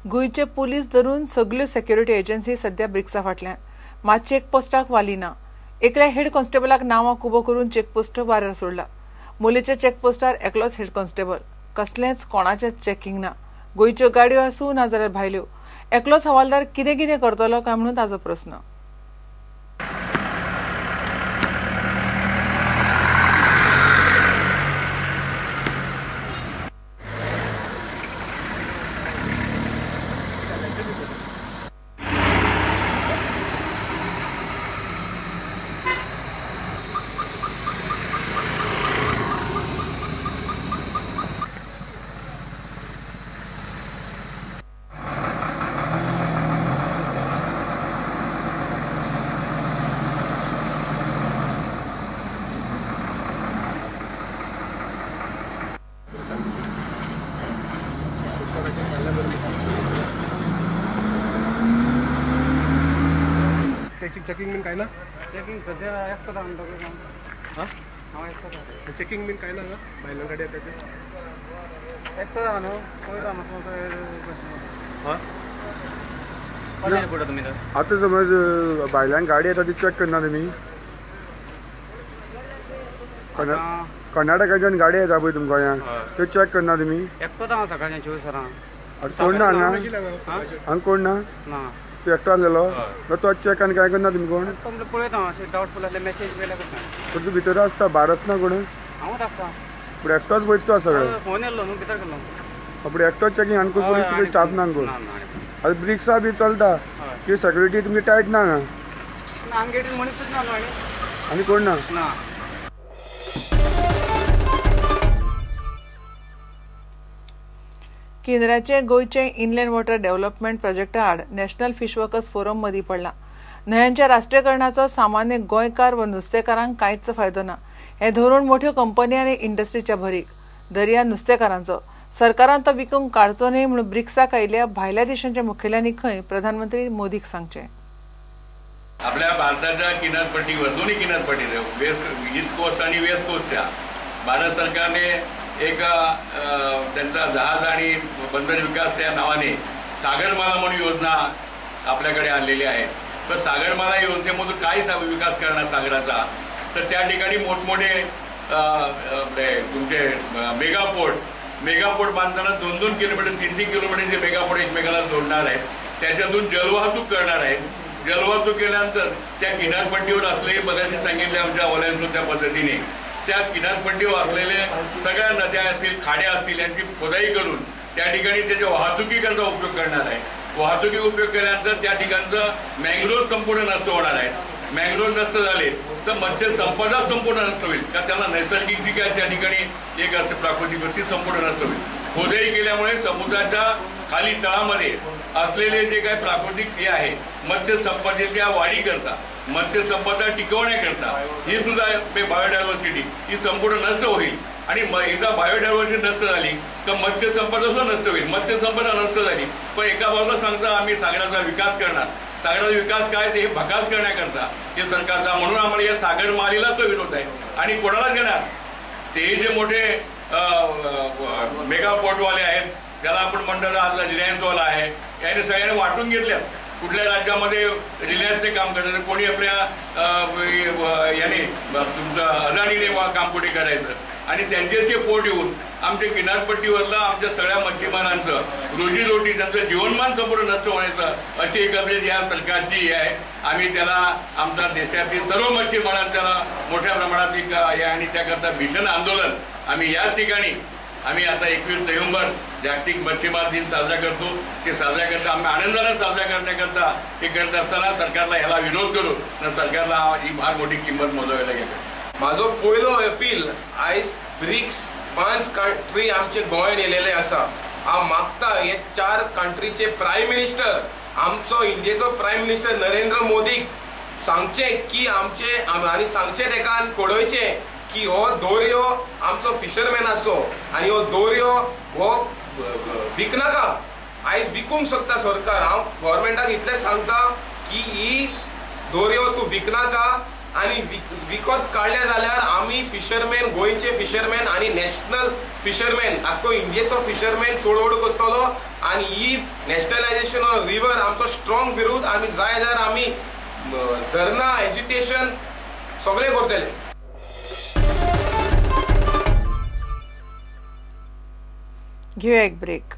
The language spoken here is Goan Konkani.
गोंयचे पुलीस धरून सगल्यो सेक्युरिटी एजन्सी सध्या ब्रिक्सा फाटल्यान. मात चेकपोस्टाक वाली ना. एकल्या हेड कॉन्स्टेबलाक नांवाक उबो करून चेकपोस्ट वाऱ्यार सोडला. मोलेच्या चेकपोस्टार एकलोच हेड कॉन्स्टेबल, कसलेंच कोणाचेंच चेकिंग ना. गोंयच्यो गाडयो आसूं ना जाल्यार भायल्यो, एकलोच हवालदार कितें कितें करतलो काय म्हणून ताजो प्रस्न. चेकिंग बीन काय ना? चेकिंग सध्या एकटोच आहा. हांव एकटोच आहा. चेकिंग बीन काय ना हांगा भायल्यान गाडी येता ते एकटोच आहा न्हू, पळयता हां. आतां समज भायल्यान गाडी येता ती चॅक करना तुमी? कर्नाटकाच्यान गाडी येता पळय तुमकां गोंयांत, त्यो चॅक करना तुमी? एकटोच आहा सकाळच्या 24 वरां. कोण ना हांगा? हांगा कोण ना? तूं एकटो आसलेलो तो चॅक आनी काय करना तुमी कोण? पळयता हांव, अशें डावटफूल आसल्यार मॅसेज केल्यार करता. पूण तूं भितर आसता, भायर आसना कोण? हांवूच आसता. पूण एकटोच वयता तो सगळें? फोन येयल्लो न्हू, भितर गेल्लो. पूण एकटोच चॅकिंग आनी कोण पुलीस तुगे स्टाफ ना कोण? आतां ब्रिक्सा बी चलता की सेक्युरिटी तुमची टायट ना हांगा? आमगे मनीसूच ना न्हू आनी कोण ना? ना. केंद्राचे गोंयचे इनलँड वॉटर डेव्हलपमेंट प्रोजेक्टा आड नॅशनल फिश वर्कर्स फोरम मदीं पडला. न्हंयांच्या राष्ट्रीयकरणाचो सामान्य गोंयकार व नुस्तेकारांक कांयच फायदो ना. हें धोरण मोठ्यो कंपनी आनी इंडस्ट्रीच्या भरीक. दर्या नुस्तेकारांचो, सरकारान तो विकूंक काडचो न्हय म्हणून ब्रिक्साक आयिल्ल्या भायल्या देशांच्या मुखेल्यांनी खंय प्रधानमंत्री मोदीक सांगचें. आपल्या भारताच्या किनारपट्टीवर, दोन्ही किनारपट्टीवर, वेस्ट ईस्ट कोस्ट आणि वेस्ट कोस्टच्या भारत सरकारने एक त्यांचा जहाज आणि बंदर विकास या नावाने सागरमाला म्हणून योजना आपल्याकडे आणलेली आहे. तर सागरमाला योजनेमधून काय विकास करणार सागराचा, तर त्या ठिकाणी मोठमोठे आपले तुमचे मेगापोर्ट बांधताना 2-2 किलोमीटर 3-3 किलोमीटरचे मेगापोर्ट एकमेकाला जोडणार आहेत. त्याच्यातून जलवाहतूक करणार आहेत. जलवाहतूक केल्यानंतर त्या किनारपट्टीवर असलेले, बघायचे सांगितले आमच्या वल्यांसो त्या पद्धतीने, त्या किनारपट्टीवर असलेले सगळ्या नद्या असतील, खाड्या असतील, यांची खोदाई करून त्या ठिकाणी त्याच्या वाहतुकीकरता उपयोग करणार आहे. वाहतुकी उपयोग केल्यानंतर त्या ठिकाणचं मँग्रोव्ह संपूर्ण नष्ट होणार आहे. मँग्रोव्ह नष्ट झाले तर मत्स्य संपदा संपूर्ण नष्ट होईल का, त्यांना नैसर्गिक जी काय त्या ठिकाणी एक असे प्राकृतिक ती संपूर्ण नष्ट होईल. खोदाई केल्यामुळे समुद्राच्या खाली तळामध्ये असलेले जे काही प्राकृतिक हे आहे मत्स्य संपदेच्या वाढीकरता, मत्स्य संपदा टिकवण्याकरता ही सुद्धा बायोडायव्हर्सिटी ही संपूर्ण नष्ट होईल. आणि एकदा बायोडायव्हर्सिटी नष्ट झाली तर मत्स्य संपदा सुद्धा नष्ट होईल. मत्स्य संपदा नष्ट झाली पण एका बाजूला सांगता आम्ही सागराचा विकास करणार. सागराचा विकास काय, ते हे भकास करण्याकरता हे सरकारचा, म्हणून आम्हाला या सागरमालीलाच तो विरोध आहे. आणि कोणाला देणार, ते जे मोठे मेगा पोर्टवाले आहेत, ज्याला आपण म्हणतो आज रिलायन्सवाला आहे, याने सगळ्यांनी वाटून घेतल्यात. कुठल्या राज्यामध्ये रिलायन्सने काम करायचं, कोणी आपल्या याने तुमचं अदानीने काम कुठे करायचं, आणि त्यांचे ते पोट येऊन आमच्या किनारपट्टीवरला आमच्या सगळ्या मच्छीमारांचं रोजीरोटी, त्यांचं जीवनमान संपूर्ण नष्ट होण्याचं अशी एकंदरीत या सरकारची हे आहे. आम्ही त्याला आमच्या देशातील सर्व मच्छीमारांना मोठ्या प्रमाणात एक हे आणि त्याकरता भीषण आंदोलन आम्ही याच ठिकाणी आम्ही आता 21 नोव्हेंबर जागतिक मच्छीमार दिन साजरा करतो. ते साजरा करता आम्ही आनंदाने साजरा करण्याकरता हे करत असताना सरकारला ह्याला विरोध करू तर सरकारला ही फार मोठी किंमत मोजावी लागेल. म्हाजो पयलो अपील आयज ब्रिक्स 5 कंट्री आमचे गोंयान येयलेले आसा. हांव मागता हे 4 कंट्रीचे प्रायम मिनिस्टर, आमचो इंडियेचो प्रायम मिनिस्टर नरेंद्र मोदीक सांगचें की आमचे आनी सांगचें तेका आनी कळोवचें की हो दोरयो आमचो फिशरमॅनाचो आनी हो दोरयो हो विकनाका. आयज विकूंक सोदता सरकार. हांव गव्हर्मेंटाक इतलें सांगता की ही दोरयो तूं विकनाका. आनी विकत काडले जाल्यार आमी फिशरमॅन, गोंयचे फिशरमॅन आनी नॅशनल फिशरमॅन, आख्खो इंडियेचो फिशरमॅन चळवळ करतलो आनी ही नॅशनलायजेशन ऑफ रिवर आमचो स्ट्रॉंग विरोध. आमी जाय जाल्यार आमी धरणां, एजिटेशन सगळें करतले. घेऊया एक ब्रेक.